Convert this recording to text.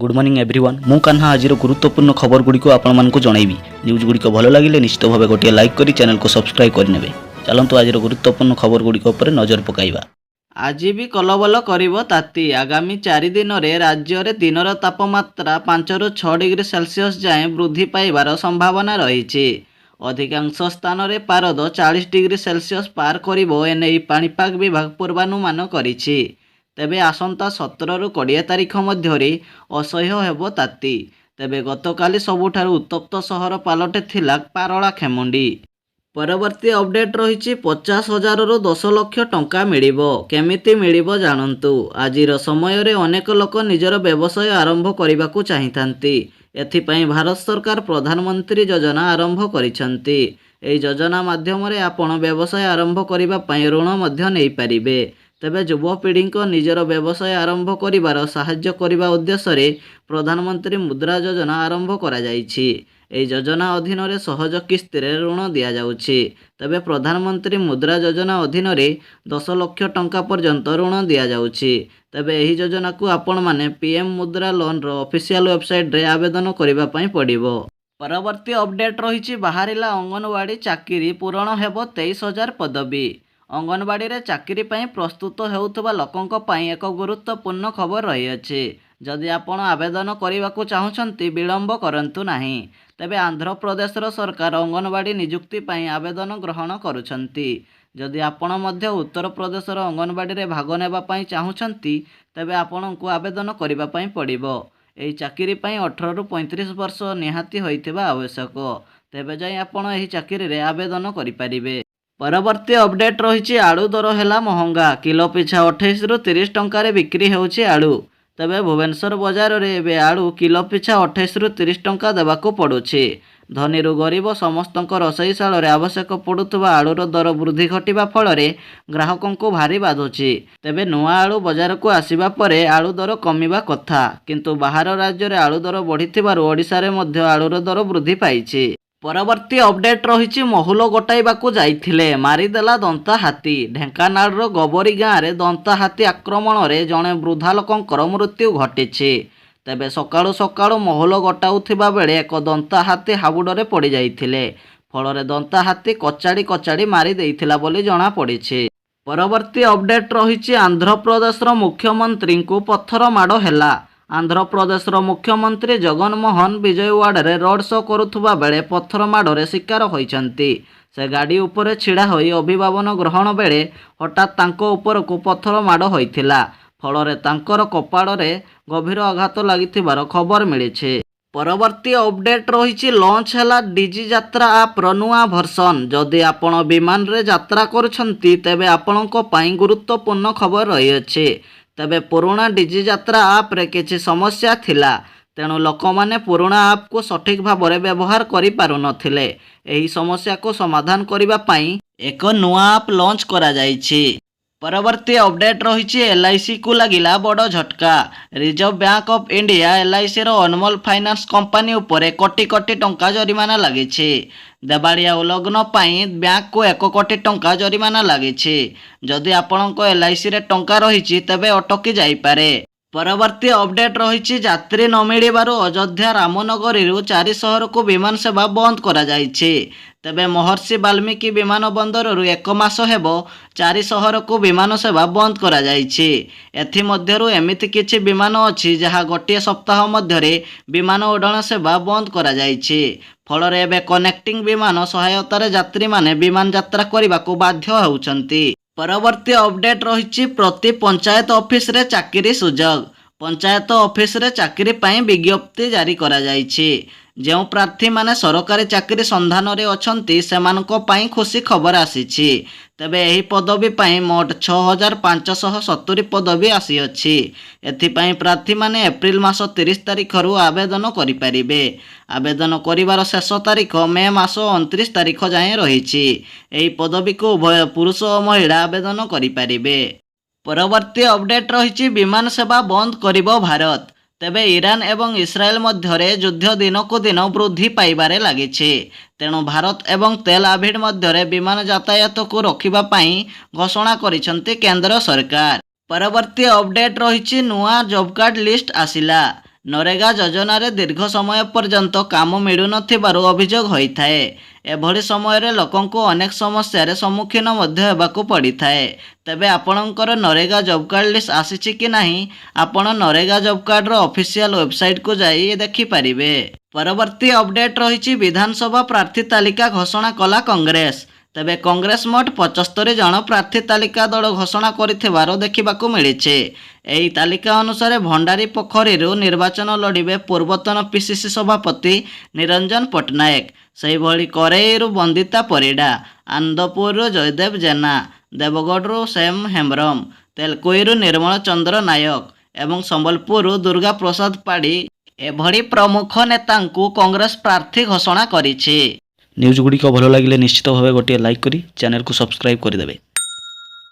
Good morning everyone. ମୁଁ କାହ୍ନା। ଆଜିର ଗୁରୁତ୍ୱପୂର୍ଣ୍ଣ ଖବରଗୁଡ଼ିକୁ ଆପଣମାନଙ୍କୁ ଜଣାଇବି। ନ୍ୟୁଜ୍ ଗୁଡ଼ିକ ଭଲ ଲାଗିଲେ ନିଶ୍ଚିତ ଭାବେ ଗୋଟିଏ ଲାଇକ୍ କରି ଚ୍ୟାନେଲକୁ ସବସ୍କ୍ରାଇବ୍ କରିନେବେ। ଚାଲନ୍ତୁ, ଆଜିର ଗୁରୁତ୍ୱପୂର୍ଣ୍ଣ ଖବରଗୁଡ଼ିକ ଉପରେ ନଜର ପକାଇବା। ଆଜି ବି କଲବଲ କରିବ ତାତି। ଆଗାମୀ 4 ଦିନରେ ରାଜ୍ୟରେ ଦିନର ତାପମାତ୍ରା 5ରୁ 6 ଡିଗ୍ରୀ ସେଲସିୟସ ଯାଏଁ ବୃଦ୍ଧି ପାଇବାର ସମ୍ଭାବନା ରହିଛି। ଅଧିକାଂଶ ସ୍ଥାନରେ ପାରଦ 40 ଡିଗ୍ରୀ ସେଲସିୟସ ପାର କରିବ, ଏନେଇ ପାଣିପାଗ ବିଭାଗ ପୂର୍ବାନୁମାନ କରିଛି। ତେବେ ଆସନ୍ତା 17ରୁ 20 ତାରିଖ ମଧ୍ୟରେ ଅସହ୍ୟ ହେବ ତାତି। ତେବେ ଗତକାଲି ସବୁଠାରୁ ଉତ୍ତପ୍ତ ସହର ପାଲଟିଥିଲା ପାରଳାଖେମୁଣ୍ଡି। ପରବର୍ତ୍ତୀ ଅପଡେଟ୍ ରହିଛି, 50,000ରୁ 10 ଲକ୍ଷ ଟଙ୍କା ମିଳିବ। କେମିତି ମିଳିବ, ଜାଣନ୍ତୁ। ଆଜିର ସମୟରେ ଅନେକ ଲୋକ ନିଜର ବ୍ୟବସାୟ ଆରମ୍ଭ କରିବାକୁ ଚାହିଁଥାନ୍ତି। ଏଥିପାଇଁ ଭାରତ ସରକାର ପ୍ରଧାନମନ୍ତ୍ରୀ ଯୋଜନା ଆରମ୍ଭ କରିଛନ୍ତି। ଏହି ଯୋଜନା ମାଧ୍ୟମରେ ଆପଣ ବ୍ୟବସାୟ ଆରମ୍ଭ କରିବା ପାଇଁ ଋଣ ମଧ୍ୟ ନେଇପାରିବେ। ତେବେ ଯୁବପିଢ଼ିଙ୍କ ନିଜର ବ୍ୟବସାୟ ଆରମ୍ଭ କରିବାର ସାହାଯ୍ୟ କରିବା ଉଦ୍ଦେଶ୍ୟରେ ପ୍ରଧାନମନ୍ତ୍ରୀ ମୁଦ୍ରା ଯୋଜନା ଆରମ୍ଭ କରାଯାଇଛି। ଏହି ଯୋଜନା ଅଧୀନରେ ସହଜ କିସ୍ତିରେ ଋଣ ଦିଆଯାଉଛି। ତେବେ ପ୍ରଧାନମନ୍ତ୍ରୀ ମୁଦ୍ରା ଯୋଜନା ଅଧୀନରେ 10 ଲକ୍ଷ ଟଙ୍କା ପର୍ଯ୍ୟନ୍ତ ଋଣ ଦିଆଯାଉଛି। ତେବେ ଏହି ଯୋଜନାକୁ ଆପଣମାନେ ପିଏମ୍ ମୁଦ୍ରା ଲୋନ୍ର ଅଫିସିଆଲ ୱେବସାଇଟ୍ରେ ଆବେଦନ କରିବା ପାଇଁ ପଡ଼ିବ। ପରବର୍ତ୍ତୀ ଅପଡେଟ୍ ରହିଛି, ବାହାରିଲା ଅଙ୍ଗନବାଡ଼ି ଚାକିରି, ପୂରଣ ହେବ 23,000 ପଦବୀ। ଅଙ୍ଗନବାଡ଼ିରେ ଚାକିରି ପାଇଁ ପ୍ରସ୍ତୁତ ହେଉଥିବା ଲୋକଙ୍କ ପାଇଁ ଏକ ଗୁରୁତ୍ୱପୂର୍ଣ୍ଣ ଖବର ରହିଅଛି। ଯଦି ଆପଣ ଆବେଦନ କରିବାକୁ ଚାହୁଁଛନ୍ତି, ବିଳମ୍ବ କରନ୍ତୁ ନାହିଁ। ତେବେ ଆନ୍ଧ୍ରପ୍ରଦେଶର ସରକାର ଅଙ୍ଗନବାଡ଼ି ନିଯୁକ୍ତି ପାଇଁ ଆବେଦନ ଗ୍ରହଣ କରୁଛନ୍ତି। ଯଦି ଆପଣ ମଧ୍ୟ ଉତ୍ତରପ୍ରଦେଶର ଅଙ୍ଗନବାଡ଼ିରେ ଭାଗ ନେବା ପାଇଁ ଚାହୁଁଛନ୍ତି, ତେବେ ଆପଣଙ୍କୁ ଆବେଦନ କରିବା ପାଇଁ ପଡ଼ିବ। ଏହି ଚାକିରି ପାଇଁ 18ରୁ 35 ବର୍ଷ ନିହାତି ହୋଇଥିବା ଆବଶ୍ୟକ। ତେବେ ଯାଇ ଆପଣ ଏହି ଚାକିରିରେ ଆବେଦନ କରିପାରିବେ। ପରବର୍ତ୍ତୀ ଅପଡେଟ୍ ରହିଛି, ଆଳୁ ଦର ହେଲା ମହଙ୍ଗା। କିଲୋ ପିଛା 28ରୁ 30 ଟଙ୍କାରେ ବିକ୍ରି ହେଉଛି ଆଳୁ। ତେବେ ଭୁବନେଶ୍ୱର ବଜାରରେ ଏବେ ଆଳୁ କିଲୋ ପିଛା 28ରୁ 30 ଟଙ୍କା ଦେବାକୁ ପଡ଼ୁଛି। ଧନୀରୁ ଗରିବ ସମସ୍ତଙ୍କ ରୋଷେଇଶାଳରେ ଆବଶ୍ୟକ ପଡ଼ୁଥିବା ଆଳୁର ଦର ବୃଦ୍ଧି ଘଟିବା ଫଳରେ ଗ୍ରାହକଙ୍କୁ ଭାରି ବାଧୁଛି। ତେବେ ନୂଆ ଆଳୁ ବଜାରକୁ ଆସିବା ପରେ ଆଳୁ ଦର କମିବା କଥା। କିନ୍ତୁ ବାହାର ରାଜ୍ୟରେ ଆଳୁ ଦର ବଢ଼ିଥିବାରୁ ଓଡ଼ିଶାରେ ମଧ୍ୟ ଆଳୁର ଦର ବୃଦ୍ଧି ପାଇଛି। ପରବର୍ତ୍ତୀ ଅପଡେଟ୍ ରହିଛି, ମହୁଲ ଗୋଟାଇବାକୁ ଯାଇଥିଲେ, ମାରିଦେଲା ଦନ୍ତା ହାତୀ। ଢେଙ୍କାନାଳର ଗୋବରୀ ଗାଁରେ ଦନ୍ତା ହାତୀ ଆକ୍ରମଣରେ ଜଣେ ବୃଦ୍ଧା ଲୋକଙ୍କର ମୃତ୍ୟୁ ଘଟିଛି। ତେବେ ସକାଳୁ ସକାଳୁ ମହୁଲ ଗୋଟାଉଥିବା ବେଳେ ଏକ ଦନ୍ତା ହାତୀ ହାବୁଡ଼ରେ ପଡ଼ିଯାଇଥିଲେ। ଫଳରେ ଦନ୍ତା ହାତୀ କଚାଡ଼ି କଚାଡ଼ି ମାରି ଦେଇଥିଲା ବୋଲି ଜଣାପଡ଼ିଛି। ପରବର୍ତ୍ତୀ ଅପଡେଟ୍ ରହିଛି, ଆନ୍ଧ୍ରପ୍ରଦେଶର ମୁଖ୍ୟମନ୍ତ୍ରୀଙ୍କୁ ପଥର ମାଡ଼ ହେଲା। ଆନ୍ଧ୍ରପ୍ରଦେଶର ମୁଖ୍ୟମନ୍ତ୍ରୀ ଜଗନମୋହନ ବିଜୟୱାଡ଼ାରେ ରୋଡ୍ ଶୋ କରୁଥିବା ବେଳେ ପଥର ମାଡ଼ରେ ଶିକାର ହୋଇଛନ୍ତି। ସେ ଗାଡ଼ି ଉପରେ ଛିଡ଼ା ହୋଇ ଅଭିବାଦନ ଗ୍ରହଣ ବେଳେ ହଠାତ୍ ତାଙ୍କ ଉପରକୁ ପଥର ମାଡ଼ ହୋଇଥିଲା। ଫଳରେ ତାଙ୍କର କପାଳରେ ଗଭୀର ଆଘାତ ଲାଗିଥିବାର ଖବର ମିଳିଛି। ପରବର୍ତ୍ତୀ ଅପଡେଟ୍ ରହିଛି, ଲଞ୍ଚ ହେଲା ଡିଜି ଯାତ୍ରା ଆପ୍ର ନୂଆ ଭର୍ସନ। ଯଦି ଆପଣ ବିମାନରେ ଯାତ୍ରା କରୁଛନ୍ତି, ତେବେ ଆପଣଙ୍କ ପାଇଁ ଗୁରୁତ୍ୱପୂର୍ଣ୍ଣ ଖବର ରହିଅଛି। ତେବେ ପୁରୁଣା ଡିଜି ଯାତ୍ରା ଆପ୍ରେ କିଛି ସମସ୍ୟା ଥିଲା। ତେଣୁ ଲୋକମାନେ ପୁରୁଣା ଆପ୍କୁ ସଠିକ୍ ଭାବରେ ବ୍ୟବହାର କରିପାରୁନଥିଲେ। ଏହି ସମସ୍ୟାକୁ ସମାଧାନ କରିବା ପାଇଁ ଏକ ନୂଆ ଆପ୍ ଲଞ୍ଚ କରାଯାଇଛି। ପରବର୍ତ୍ତୀ ଅପଡେଟ୍ ରହିଛି, ଏଲ୍ଆଇସିକୁ ଲାଗିଲା ବଡ଼ ଝଟକା। ରିଜର୍ଭ ବ୍ୟାଙ୍କ ଅଫ୍ ଇଣ୍ଡିଆ ଏଲ୍ଆଇସିର ଅନମୋଲ ଫାଇନାନ୍ସ କମ୍ପାନୀ ଉପରେ କୋଟି କୋଟି ଟଙ୍କା ଜରିମାନା ଲାଗିଛି। ଦେବାଳିଆ ଉଲ୍ଲଂଘନ ପାଇଁ ବ୍ୟାଙ୍କକୁ 1 କୋଟି ଟଙ୍କା ଜରିମାନା ଲାଗିଛି। ଯଦି ଆପଣଙ୍କ ଏଲ୍ଆଇସିରେ ଟଙ୍କା ରହିଛି, ତେବେ ଅଟକି ଯାଇପାରେ। ପରବର୍ତ୍ତୀ ଅପଡେଟ୍ ରହିଛି, ଯାତ୍ରୀ ନ ମିଳିବାରୁ ଅଯୋଧ୍ୟା ରାମନଗରୀରୁ ଚାରି ସହରକୁ ବିମାନ ସେବା ବନ୍ଦ କରାଯାଇଛି। ତେବେ ମହର୍ଷି ବାଲ୍ମୀକି ବିମାନ ବନ୍ଦରରୁ ଏକ ମାସ ହେବ ଚାରି ସହରକୁ ବିମାନ ସେବା ବନ୍ଦ କରାଯାଇଛି। ଏଥିମଧ୍ୟରୁ ଏମିତି କିଛି ବିମାନ ଅଛି, ଯାହା ଗୋଟିଏ ସପ୍ତାହ ମଧ୍ୟରେ ବିମାନ ଉଡ଼ାଣ ସେବା ବନ୍ଦ କରାଯାଇଛି। ଫଳରେ ଏବେ କନେକ୍ଟିଂ ବିମାନ ସହାୟତାରେ ଯାତ୍ରୀମାନେ ବିମାନ ଯାତ୍ରା କରିବାକୁ ବାଧ୍ୟ ହେଉଛନ୍ତି। ପରବର୍ତ୍ତୀ ଅପଡେଟ୍ ରହିଛି, ପ୍ରତି ପଞ୍ଚାୟତ ଅଫିସରେ ଚାକିରି ସୁଯୋଗ। ପଞ୍ଚାୟତ ଅଫିସରେ ଚାକିରି ପାଇଁ ବିଜ୍ଞପ୍ତି ଜାରି କରାଯାଇଛି। ଯେଉଁ ପ୍ରାର୍ଥୀମାନେ ସରକାରୀ ଚାକିରି ସନ୍ଧାନରେ ଅଛନ୍ତି, ସେମାନଙ୍କ ପାଇଁ ଖୁସି ଖବର ଆସିଛି। ତେବେ ଏହି ପଦବୀ ପାଇଁ ମୋଟ 6570 ପଦବୀ ଆସିଅଛି। ଏଥିପାଇଁ ପ୍ରାର୍ଥୀମାନେ ଏପ୍ରିଲ ମାସ 30 ତାରିଖରୁ ଆବେଦନ କରିପାରିବେ। ଆବେଦନ କରିବାର ଶେଷ ତାରିଖ ମେ ମାସ 29 ତାରିଖ ଯାଏଁ ରହିଛି। ଏହି ପଦବୀକୁ ଉଭୟ ପୁରୁଷ ଓ ମହିଳା ଆବେଦନ କରିପାରିବେ। ପରବର୍ତ୍ତୀ ଅପଡେଟ୍ ରହିଛି, ବିମାନ ସେବା ବନ୍ଦ କରିବ ଭାରତ। ତେବେ ଇରାନ ଏବଂ ଇସ୍ରାଏଲ ମଧ୍ୟରେ ଯୁଦ୍ଧ ଦିନକୁ ଦିନ ବୃଦ୍ଧି ପାଇବାରେ ଲାଗିଛି। ତେଣୁ ଭାରତ ଏବଂ ତେଲ ଆଭିଭ ମଧ୍ୟରେ ବିମାନ ଯାତାୟାତକୁ ରୋକିବା ପାଇଁ ଘୋଷଣା କରିଛନ୍ତି କେନ୍ଦ୍ର ସରକାର। ପରବର୍ତ୍ତୀ ଅପଡେଟ୍ ରହିଛି, ନୂଆ ଜବ୍ କାର୍ଡ ଲିଷ୍ଟ ଆସିଲା। ନରେଗା ଯୋଜନାରେ ଦୀର୍ଘ ସମୟ ପର୍ଯ୍ୟନ୍ତ କାମ ମିଳୁନଥିବାରୁ ଅଭିଯୋଗ ହୋଇଥାଏ। ଏଭଳି ସମୟରେ ଲୋକଙ୍କୁ ଅନେକ ସମସ୍ୟାରେ ସମ୍ମୁଖୀନ ମଧ୍ୟ ହେବାକୁ ପଡ଼ିଥାଏ। ତେବେ ଆପଣଙ୍କର ନରେଗା ଜବ୍ କାର୍ଡ଼ ଲିଷ୍ଟ ଆସିଛି କି ନାହିଁ, ଆପଣ ନରେଗା ଜବ୍ କାର୍ଡ଼ର ଅଫିସିଆଲ ୱେବସାଇଟ୍କୁ ଯାଇ ଦେଖିପାରିବେ। ପରବର୍ତ୍ତୀ ଅପଡେଟ୍ ରହିଛି, ବିଧାନସଭା ପ୍ରାର୍ଥୀ ତାଲିକା ଘୋଷଣା କଲା କଂଗ୍ରେସ। ତେବେ କଂଗ୍ରେସ ମୋଟ 75 ଜଣ ପ୍ରାର୍ଥୀ ତାଲିକା ଦଳ ଘୋଷଣା କରିଥିବାର ଦେଖିବାକୁ ମିଳିଛି। ଏହି ତାଲିକା ଅନୁସାରେ ଭଣ୍ଡାରୀ ପୋଖରୀରୁ ନିର୍ବାଚନ ଲଢ଼ିବେ ପୂର୍ବତନ ପିସିସି ସଭାପତି ନିରଞ୍ଜନ ପଟ୍ଟନାୟକ। ସେହିଭଳି କୋରେଇରୁ ବନ୍ଦିତା ପରିଡ଼ା, ଆନନ୍ଦପୁରରୁ ଜୟଦେବ ଜେନା, ଦେବଗଡ଼ରୁ ସେମ୍ ହେମ୍ବ୍ରମ, ତେଲକୋଇରୁ ନିର୍ମଳ ଚନ୍ଦ୍ର ନାୟକ ଏବଂ ସମ୍ବଲପୁରରୁ ଦୁର୍ଗା ପ୍ରସାଦ ପାଢ଼ୀ, ଏଭଳି ପ୍ରମୁଖ ନେତାଙ୍କୁ କଂଗ୍ରେସ ପ୍ରାର୍ଥୀ ଘୋଷଣା କରିଛି। ନ୍ୟୁଜ୍ ଗୁଡ଼ିକ ଭଲ ଲାଗିଲେ ନିଶ୍ଚିତ ଭାବେ ଗୋଟିଏ ଲାଇକ୍ କରି ଚ୍ୟାନେଲକୁ ସବସ୍କ୍ରାଇବ୍ କରିଦେବେ।